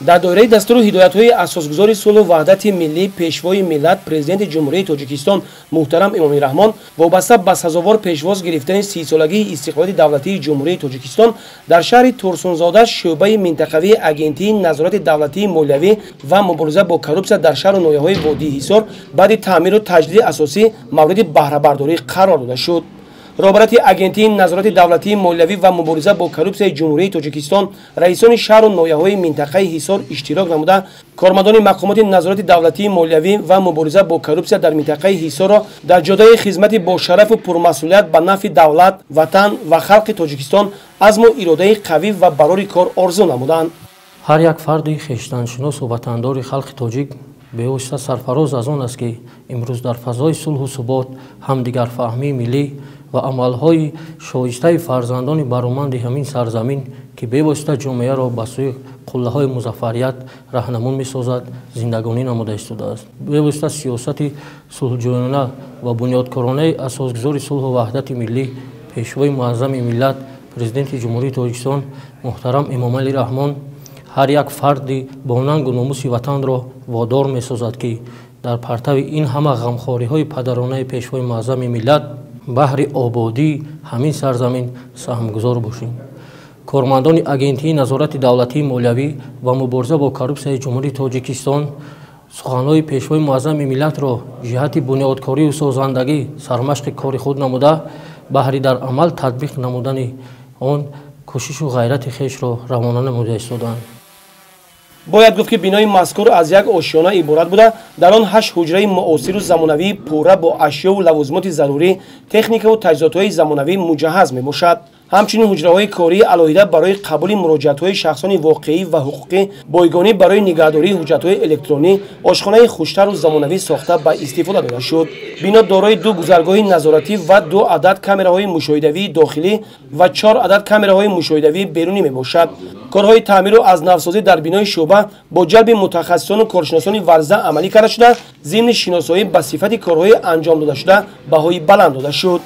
Дар доираи дастуру ҳидоятҳои асосгузори сулҳу ваҳдати миллӣ, пешвои миллат, президенти Ҷумҳурии Тоҷикистон муҳтарам Эмомалӣ Раҳмон вобаста ба сазовор пешвоз гирифтани 30-солагии истиқлолияти давлатии Ҷумҳурии Тоҷикистон дар шаҳри Турсунзода шӯъбаи минтақавии Агентии назорати давлатии молиявӣ ва мубориза бо коррупсия дар шаҳру ноҳияҳои водии Ҳисор баъди таъмиру таҷдиди асосӣ мавриди баҳрабардорӣ қарор дода шуд. Роҳбарияти Агентии назорати давлатии молиявӣ ва мубориза бо коррупсияи Ҷумҳурии Тоҷикистон, раисони шаҳру ноҳияҳои минтақаи Ҳисор иштирок намуда, кормандони мақомоти назорати давлатии молиявӣ ва мубориза бо коррупсия дар минтақаи Ҳисорро дар ҷодаи хизмати бошарафу пурмасъулият ба нафъи давлат, ватан ва халқи Тоҷикистон азму иродаи қавӣ ва барори кор орзу намуданд. Ҳар як фарди хештаншиносу ватандори халқи тоҷик бевосита сарфароз аз он аст, ки имрӯз дар фазои сулҳу субот, ҳамдигарфаҳмии миллӣ ва амалҳои шоистаи фарзандони бароманди ҳамин сарзамин, ки бевосита ҷомеаро ба сӯи қуллаҳои музаффарият раҳнамун месозад, зиндагонӣ намуда истодааст. Бевосита сиёсати сулҳҷӯёна ва бунёдкоронаи асосгузори сулҳу ваҳдати миллӣ, пешвои муаззами миллат, президенти Ҷумҳурии Тоҷикистон муҳтарам Эмомалӣ Раҳмон ҳар як фарди бо нангу номуси ватанро водор месозад, ки дар партави ин ҳама ғамхориҳои падаронаи пешвои муаззами миллат баҳри ободии ҳамин сарзамин саҳмгузор бошем. Кормандони Агентии назорати давлатии молиявӣ ва мубориза бо коррупсияи Ҷумҳурии Тоҷикистон суханҳои пешвои муаззами миллатро ҷиҳати бунёдкорию созандагӣ сармашқи кори худ намуда, баҳри дар амал татбиқ намудани он кӯшишу ғайрати хешро равона намуда истодаанд. Бояд гуфт, ки бинои мазкур аз як ошёна иборат буда, дар он 8 ҳуҷраи муосиру замонавии пурра бо ашёву лавозимоти зарурӣ, техникаву таҷҳизотҳои замонавӣ муҷаҳҳаз мебошад. Ҳамчунин ҳуҷраҳои кории алоҳида барои қабули муроҷиатҳои шахсони воқеӣ ва ҳуқуқӣ, бойгонӣ барои нигаҳдории ҳуҷҷатҳои электронӣ, ошхонаи хуштару замонавӣ сохта ба истифода дода шуд. Бино дорои 2 гузаргоҳи назоратӣ ва 2 адад камераҳои мушоҳидавии дохилӣ ва 4 адад камераҳои мушоҳидавии берунӣ мебошад. Корҳои таъмиру аз навсозӣ дар бинои шӯъба бо ҷалби мутахассисону коршиносони варза амалӣ карда шуда, зимни шиносоӣ ба сифати корҳои анҷом додашуда баҳои баланд дода шуд.